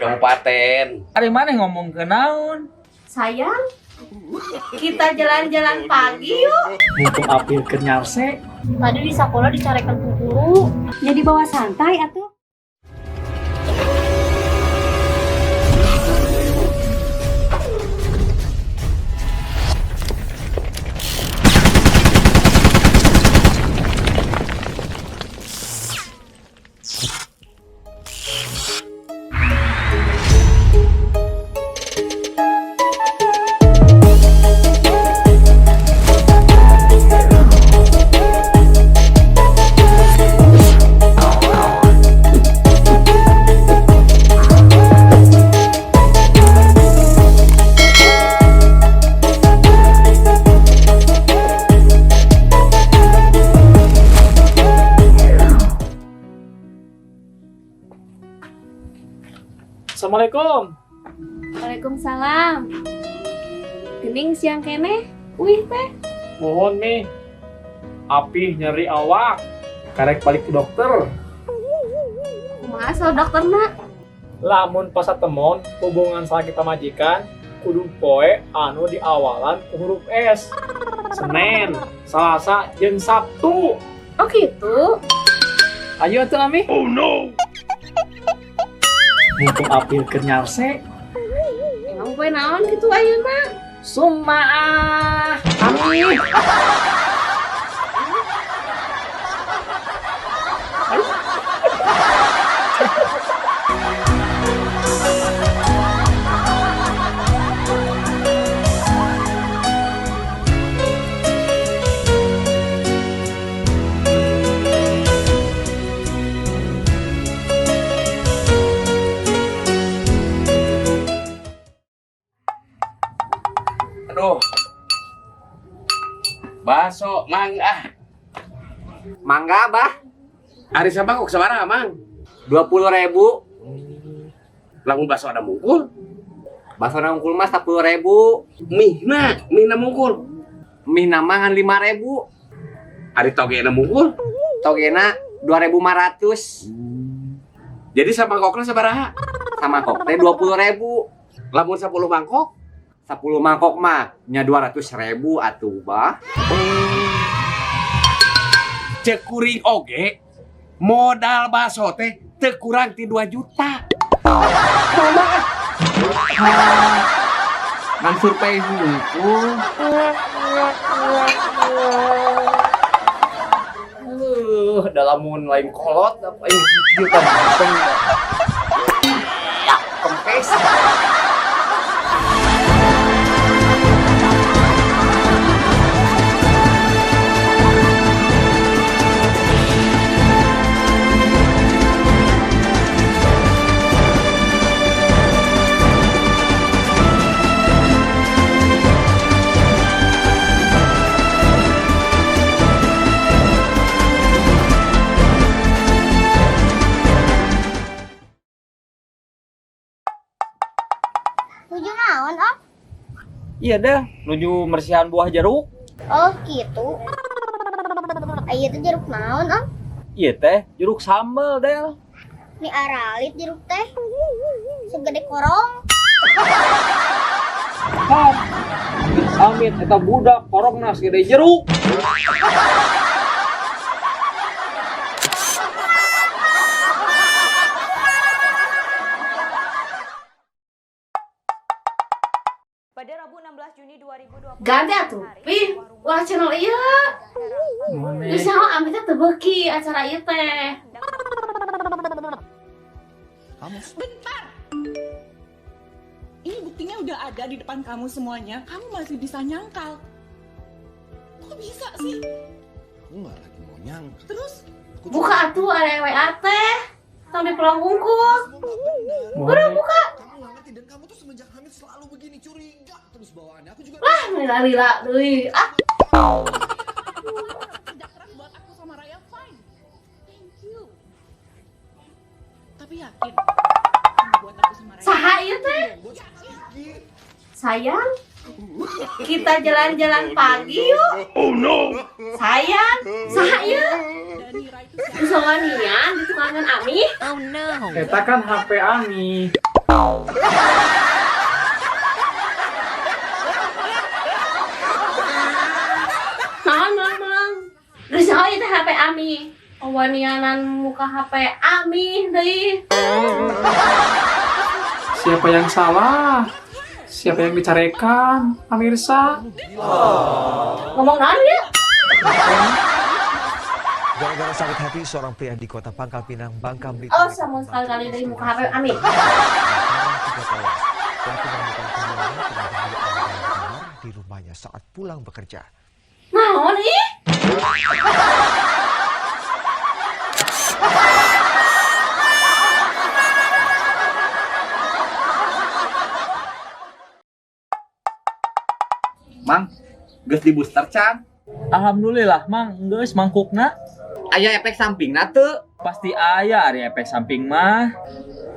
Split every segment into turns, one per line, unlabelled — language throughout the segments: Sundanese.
kabupaten.
Ari maneh ngomong ke naon?
Sayang, kita jalan-jalan pagi yuk.
Mumpung April keur nyarse.
Tadi di sekolah dicarekan ku guru.
Jadi bawa santai atuh.
Assalamualaikum.
Waalaikumsalam. Gening siang keneh, uih teh.
Mohon Mi. Api nyeri awak. Karek balik ke dokter.
Kumaha so dokterna?
Lamun pasatemon hubungan salaki pamajikan kudu poe anu diawalan ku huruf S. Senin, Selasa, jeung Sabtu.
Oh gitu.
Ayo atuh Ami. Oh no. Mumpung April keur nyarse.
Emang poe naon gitu ayeuna?
Sumaah. Ami.
Aduh. Baso, Mang ah.
Mangga, Bah.
Ari samangkok sabaraha, Mang?
20.000.
Lamun baso ada mungkul.
Baso na unggul mah 10.000.
Mihna, mihna mungkul.
Mie nama ngan 5.000.
Ari togena mungkul.
Togena 2.500.
Jadi samangkokna sabaraha?
Sama teh 20.000.
Lamun 10 mangkok,
10 mangkok mah nya 200.000 atuh, Bah.
Cek kuring oge modal baso teh teu kurang ti 2 juta.
Ngan survei hungkul. Dalamun lain kolot apa ini kieu kan kempes.
Nuju naon, Om?
Iya dah, nuju mersihan buah jeruk.
Oh, gitu. Aya teh jeruk naon, Om?
Iya teh, jeruk sambal Del.
Ini aralit jeruk teh. Segede korong.
Amit eta budak korongna segede jeruk.
Pada Rabu 16 Juni 2020.
Ganti atuh. Pih, ulah channel ieu. Geus nyaho Ami teh teu beuki acara ieu teh.
Bentar. Ini buktinya udah ada di depan kamu semuanya. Kamu masih bisa nyangkal. Kok bisa sih?
Aku nggak lagi mau nyangkal.
Terus
Aku
Buka atuh area WA teh. Tong dipelong hungkul.
Udah
buka.
Kamu nggak ngerti dan kamu tuh semenjak hamil selalu begini curiga terus bawaannya. Aku juga
Lah, lila-lila deui. Ah,
kerja keras buat aku sama Raya fine. Thank you. Tapi yakin kamu buat aku sama Raya.
Saha ieu teh? Sayang, kita jalan-jalan pagi yuk. Oh no. Sayang, saha ieu?
Dan Nira itu siapa?
Usawanian di tukangan Ami.
Eta kan HP Ami.
Naon melang-melang. Geus nyaho ieu teh HP Ami. Wanianan muka HP Ami deui.
Siapa yang salah? Siapa yang dicarekan, pemirsa?
Ngomong naon ieu?
Gara-gara sakit hati, seorang pria di kota Pangkal Pinang, Bangka Belitung.
Oh, sama sekali-kali dari muka HP Ami.
Tiga tewas. Pelaku menemukan keduanya tengah di kamar di rumahnya saat pulang bekerja.
Naon ih?
Mang, geus di booster can.
Alhamdulillah mang, geus mangkukna.
Aya efek sampingna teu?
Pasti aya ari efek samping mah.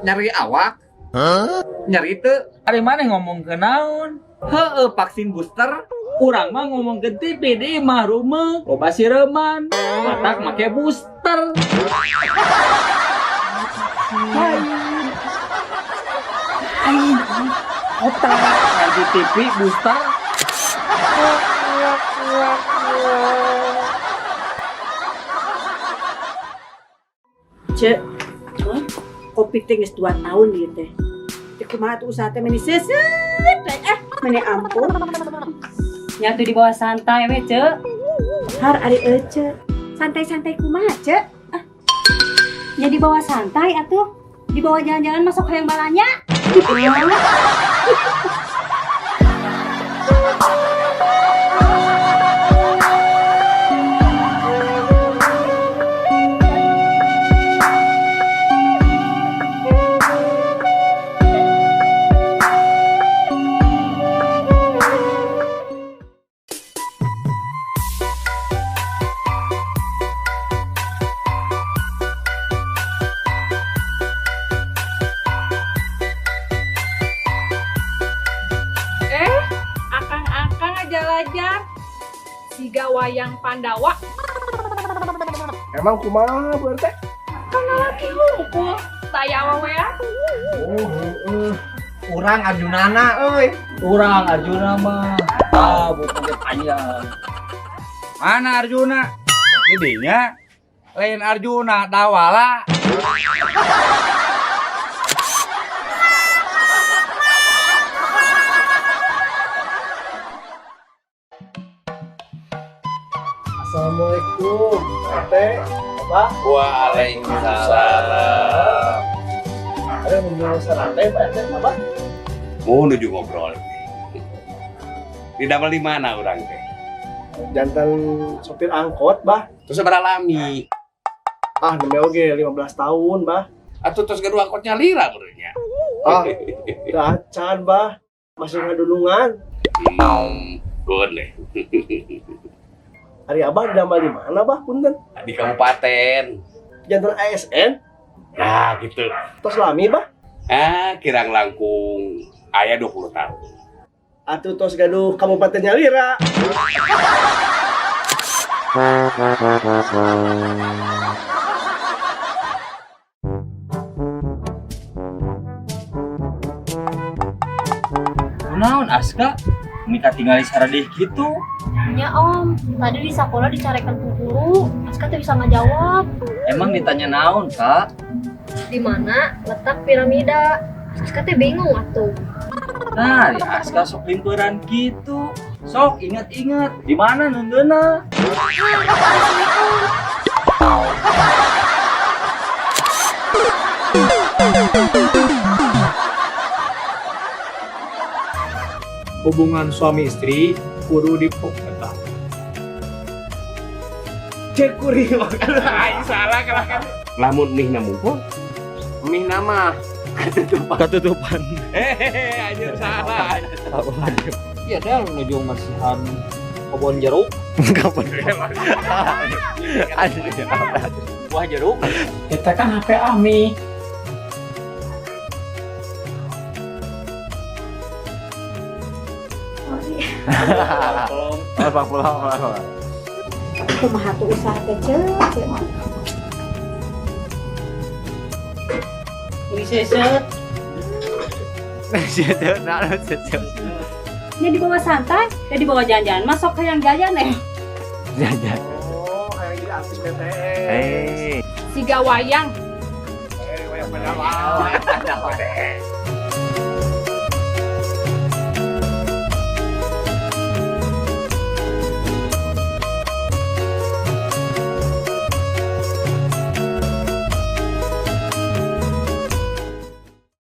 Nyeri awak. Huh? Nyeri teu?
Ari maneh ngomong ke naon?
Heueuh, vaksin booster.
Urang mah ngomong ke TV di imah rumeuk, loba sireman, matak make booster. Lain. Otak lagi TV booster.
Cek, kopi teh geus 2 tahun ieu teh. Teh kumaha tuh usaha teh meni seuseut we meni ampun.
Nya tuh dibawa santai we, Cek.
Har ari ece. Santai-santai kumaha, Cek?
Ah. Ya dibawa santai atuh. Dibawa jalan-jalan masuk hayang balanya.
Akang-akang aja-lajar siga wayang Pandawa.
Emang kumaha Bu RT?
Kan lalaki hungkul, taya awewean.
Oh, heeh.
Urang Arjunana euy.
Urang Arjuna mah. Ah, bukan panjang.
Mana Arjuna? Didinya lain Arjuna Dawala.
Assalamualaikum, RT, Pak.
Waalaikumsalam.
Ada yang mau sate, Pak RT, apa?
Mau nuju ngobrol. Di damel di mana urang teh?
Jantan sopir angkot, Bah.
Terus sabaraha lami?
Ah, nembe oge 15 tahun, Bah.
Atuh terus gaduh angkotnya lira berenya.
Ah, acan, Bah. Masih ngadulungan.
Boleh.
Ari Abah didamel di mana, Bah? Punten.
Di kabupaten.
Jantan ASN?
Nah, gitu.
Tos lami, Bah?
Ah, kirang langkung aya 20 tahun.
Atuh tos gaduh kabupaten nyalira.
Kunaon Aska? Mika tinggal saradih gitu.
Ya Om, tadi di sekolah dicarekan ku guru, Aska tuh bisa ngajawab.
Emang ditanya naon, Kak?
Di mana letak piramida? Aska teh bingung atuh.
Nah, di Aska sok limperan gitu. Sok ingat-ingat, di mana nundeuna?
Hubungan suami istri kudu dipoketa.
Cek kuring aing salah kalahkan. Lamun mih na mumpung, mih nama ketutupan.
Ketutupan.
Hehehe, anjir salah.
Iya dah menuju masihan kebon jeruk.
Kebon.
Buah jeruk.
Kita kan HP Ami.
Kumaha tuh usaha teh, Cek?
Wih seset.
Nah,
Nya dibawa santai, ya dibawa jalan-jalan masuk ke yang jajan eh.
Jajan.
Oh, kayak jadi artis BTS.
Eh.
Siga wayang.
Eh, wayang padawang.